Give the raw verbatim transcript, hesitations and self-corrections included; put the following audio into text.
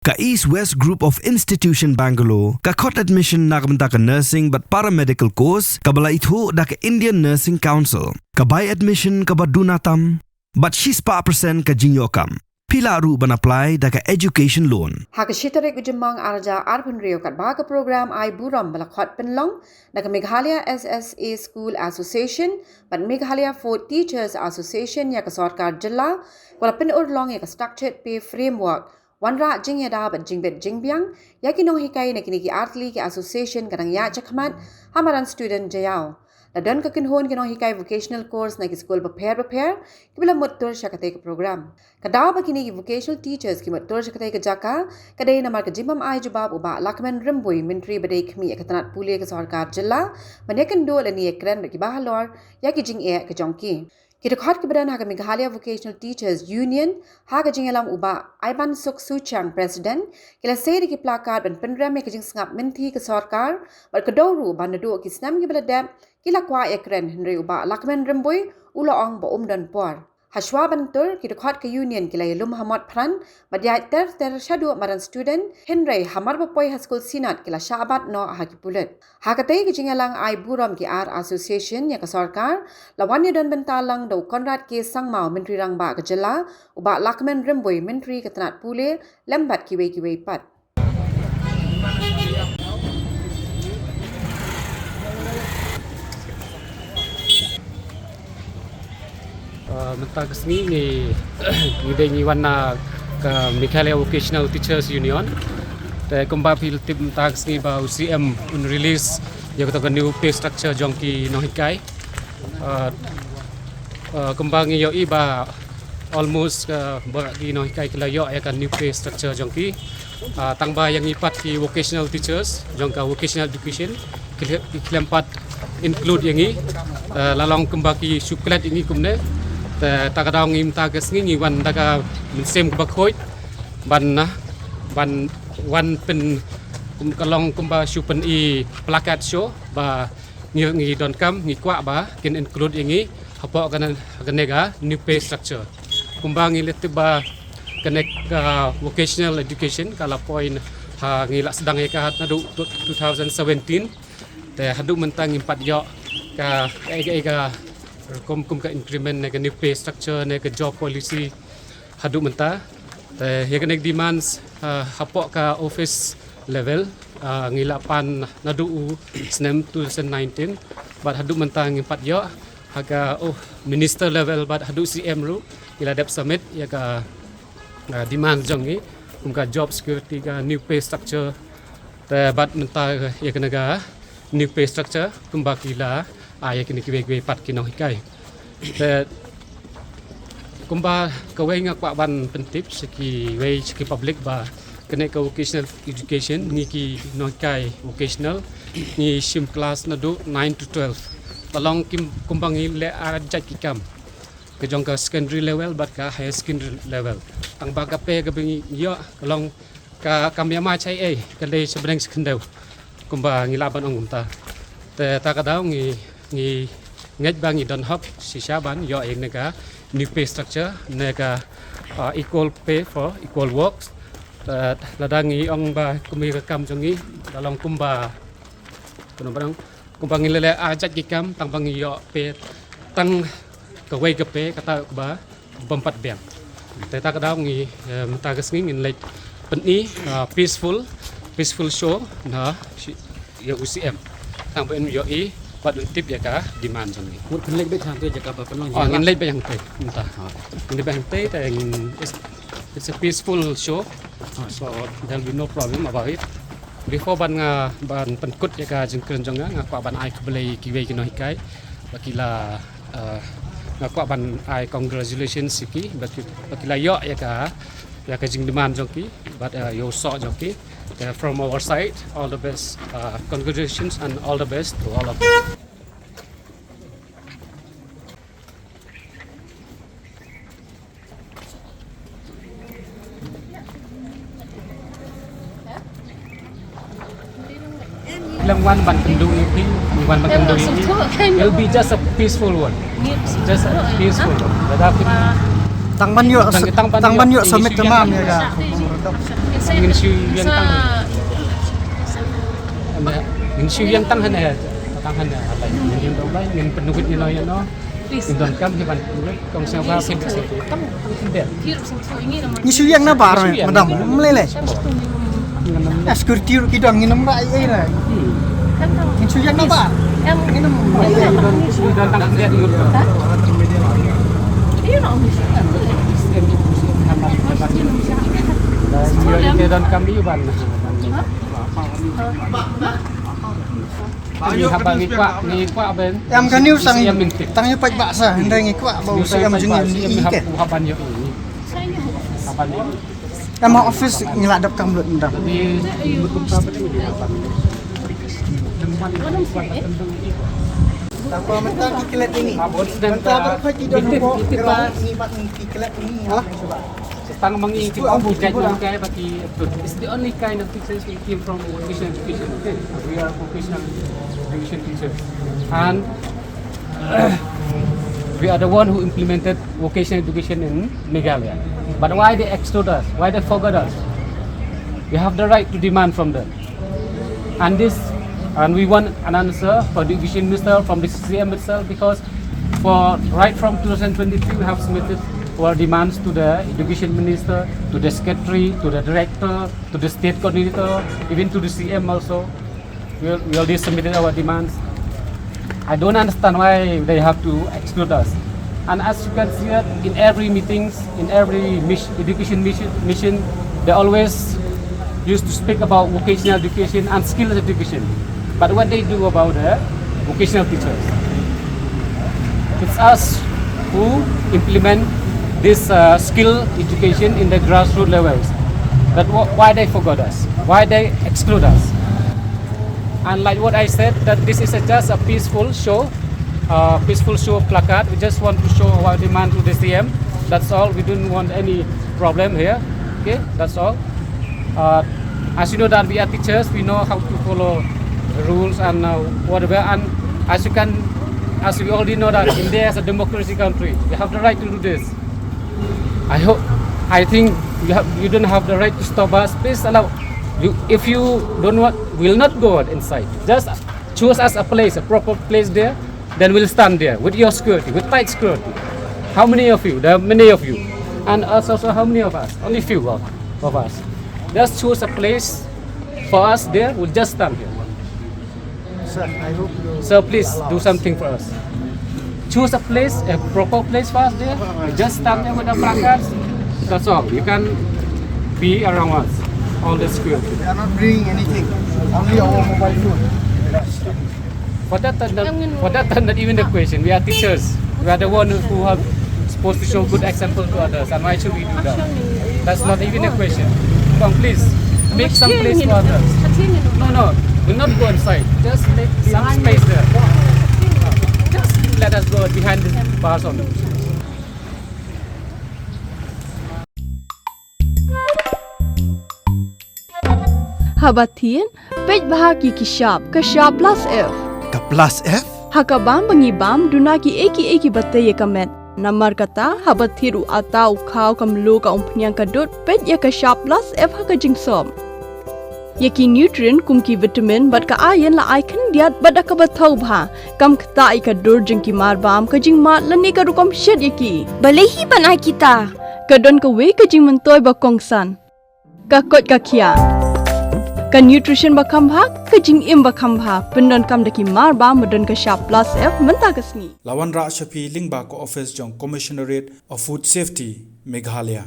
Ka East West Group of Institution Bangalore ka khot admission na ka bynta ka nursing bad paramedical course kaba la ithuh da ka Indian Nursing Council. Ka bai admission kaba duna tam bad shispah percent ka jingïoh kam. Phi lah ruh ban apply da ka education loan. Ha ka shi tarik u Jymmang arhajar arphew hynriew katba ka program ai burom ba la khot pynlong da ka Meghalaya S S A School Association bad Meghalaya Fourth Teachers Association ïa ka sorkar jylla, ka la pynurlong ïa ka structured pay framework, wanrah jingïada bad jingbit jingbiang ïa ki nonghikai na kine ki artylli ki association ka dang ïaid shakhmat ha madan student Jaiaw. La don ka kynhun ki nonghikai vocational course na ki skul bapher bapher kiba la mutdur sha katei ka program. Ka daw ba kine ki vocational teachers ki mutdur sha katei ka jaka ka dei namar ka jingbym ai jubab u Bah Lahkmen Rymbui, Myntri ba dei khmih ïa ka tnat pule ka sorkar jylla ban ïakynduh lane ïakren bad kiba halor ïa ki jingeh ka jong ki. Ki dkhot kiba don ha ka Meghalaya Vocational Teachers Union ha ka jingïalam u Bah Aibansuk Suchiang, President, ki la sei da ki placard ban pynrem ïa ka jingsngap mynthi ka sorkar bad ka daw ruh ba naduh ki snem kiba la dep ki la kwah ïakren hynrei u Bah Lahkmen Rymbui u la ong ba um don por. Hashwa ban tur ki dkhot ka union ki la ïalum ha Motphran bad ïaid ter ter shaduh madan student, hynrei hamar ba poi ha skul Synod ki la shah bat noh ha ki pulit. Ha katei ka jingïalang ai burom ki ar association ïa ka sorkar la wan ïadon bynta lang da u Conrad K Sangma, Myntri Rangbah ka jylla, u Bah Lahkmen Rymbui, Myntri ka tnat pule, lem bad kiwei kiwei pat. Uh, mynta ka sngi ngi, ngi dei ngi wan na ka Meghalaya Vocational Teachers Union. Te kumba phi tip mynta ka sngi ba u C M un release ïa kata ka new pay structure jong ki nonghikai. Uh, uh, kumba ngi ïohi ba almost, uh, ba ki nonghikai ki la ïoh ïa ka new pay structure jong ki. Ah, tang ba ïa ngi pat ki vocational teachers jong ka vocational education, ki khlem pat include ïa ngi, ah, la long kumba ki shu klet ïa ngi kumne. Te ta ka daw ngi mynta ka sngi ngi wan da ka mynsiem kaba khuid ban, ah, ban wan pyn, kum, ka long kumba shu pyni placard show ba ngi, ngi donkam, ngi kwah ba kin include ïa ngi hapoh kane, kane ka new pay structure. Kumba ngi la tip ba kane ka vocational education ka la poi ha, ngi la sdang ïa ka naduh two thousand seventeen. Te haduh mynta ngim pat ïoh ka, ka, ka, ka rukom kum ka increment ne ka new pay structure ne ka job policy haduh mynta. Te ïa kane ka demands, ah, hapoh ka office level, ah, ngi la pan naduh u snem two thousand nineteen bad haduh mynta ngim pat ïoh. Ha ka, oh, minister level bad haduh C M ruh ngi la dep submit ïa ka, ah, demand jong ngi kum ka job security, ka new pay structure. Te bad mynta ïa kane ka new pay structure kumba ki la ai ïa kine kiwei kiwei pat ki nonghikai. Te kumba kawei nga kwah ban pyntip sha kiwei sha ki public ba kane ka vocational education, ngi ki nonghikai vocational ngi shim class naduh nine to twelve. La long kim, kumba ngi leh ar jait ki kam, ka jong ka secondary level bad ka higher secondary level. Tang ba ka pay kaba ngi ïoh ka long ka kam ïa ma chai ei, ka dei sha bneng sha khyndew. Kumba ngi lah ban ong kumta. Te ta ka daw ngi, ngi ngeit ba ngi don hok shisha ban ïoh ïa kane ka new pay structure ne ka, ah, equal pay for equal works. Te lada ngi ong ba kum ïa ka kam jong ngi la long kumba, kumno ba ong, kumba ngi la leh ar jait ki kam tang ba ngi ïoh pay tang kawei ka pay kata kaba bym pat biang. Te ta ka daw ngi, eh, mynta ka sngi ngin leit pyni, eh, peaceful, peaceful show na shi-, ïa u C M. Tang ba un ïohi bad un tip ïa ka demand jong ngi. Mut phin leit beit hangtei jaka ba pynlong. Oh, ngin leit beit hangtei mynta. Ngin leit beit hangtei te ngin, it's, it's a peaceful show. So there'll be no problem about it. Before ban nga, ban pynkut ïa ka jingkren jong nga, nga kwah ban ai khublei kiwei ki nonghikai ba ki la, eh, nga kwah ban ai congratulations ïa ki ba ki, ba ki la ïoh ïa ka, ïa ka jingdemand jong ki bad, eh, ïa u soh jong ki. Eh, from our side, all the best, eh, congratulations and all the best to all of you. Leng wan ban kynduh ïa phi, wan ban kynduh ïa phi. It'll be just a peaceful one. Just a peaceful one. Lada phi tang ban ïoh, tang ban ïoh submit tamam ïa ka. Ngin shu ïeng tang. Ngin shu ïeng tang hangne. Tang hangne. Ngin ïeng dong bai, ngin pynwit ïano ïano. Ngin donkam hi ban pynwit kong sngewbha pynwit. Ngin shu ïeng na bar, madam. Mlei lei. Security ruh ki don, ngin ym rai ei na. Ngin shu ïeng na bar. Ngin ym rai ei. Em kane u tang ngi kwah, ngi kwah ban. Em kane u tang, tang ïa peit ba sa, hynrei ngi kwah ba u C M jong ngi u C M hap ban ïohi. Em ha office ngi la dep kam lut, madam. Tang mynta ki klet ini. Mynta ba ki don hapoh ground, ngi pat ngi ki klet ini, ha? Tang ma ngi ki ba ki jait nongkai ba ki, it's the only kind of teachers we came from vocational education. Okay? We are vocational education teachers. And we are the one who implemented vocational education in Meghalaya. But why they exclude us? Why they forget us? We have the right to demand from them. And this, and we want an answer for the education minister from the C C M itself, because for right from two thousand twenty-three we have submitted our demands to the education minister, to the secretary, to the director, to the state coordinator, even to the C M also. We, al- we already submitted our demands. I don't understand why they have to exclude us. And as you can see that in every meetings, in every mis- education mission, mission, they always used to speak about vocational education and skills education. But what they do about the vocational teachers? It's us who implement this uh, skill education in the grassroots levels. But wh- why they forgot us? Why they exclude us? And like what I said, that this is a, just a peaceful show, uh, peaceful show of placard. We just want to show our demand to the C M. That's all. We don't want any problem here. Okay, that's all. Uh, as you know that we are teachers, we know how to follow the rules and uh, whatever. And as you can, as we already know that India is a democracy country, we have the right to do this. I hope, I think you have, you don't have the right to stop us. Please allow. You, if you don't want, we'll not go inside. Just choose us a place, a proper place there. Then we'll stand there with your security, with tight security. How many of you? There are many of you. And us also, how many of us? Only few of, of us. Just choose a place for us there. We'll just stand here. Sir, I hope you So please allow do us. Something for us. Choose a place, a proper place for us there. We just stand there with the placards. That's all. You can be around us. All the security. We are not bringing anything. Only our mobile phone. For that, uh, not, for that, uh, not even the question. We are teachers. We are the one who have supposed to show good example to others. And why should we do that? That's not even a question. Come, please, make some place for others. No, no, we'll not go inside. Just make some space there. Just let us go behind this bars only. Haba thied, peit bha ki ki shap, ka shap plus F. Ka plus F? Ha ka bam ba ngi bam, duna ki ei ki ei ki ba tei ïa ka met. Namar kata, haba thied u atta u khaw ka mluh ka umphniang ka dud, peit ïa ka shap plus F ha ka jingsop. Ïa ki nutrient kum ki vitamin bad ka iron la ai khyndiat bad da kaba thaw bha. Kam ktah ïa ka dur jong ki mar bam, ka jingmad lane ka rukom shet ïa ki. Balei hi ban ai kita? Ka don kawei ka jingmyntoi ba kongsan. Ka koit ka khiah. Ka nutrition ba kham bha, ka jingim ba kham bha. Pyndonkam da ki mar bam ba don ka shap plus F mynta ka sngi. La wanrah sha phi lyngba ka office jong Commissionerate of Food Safety, Meghalaya.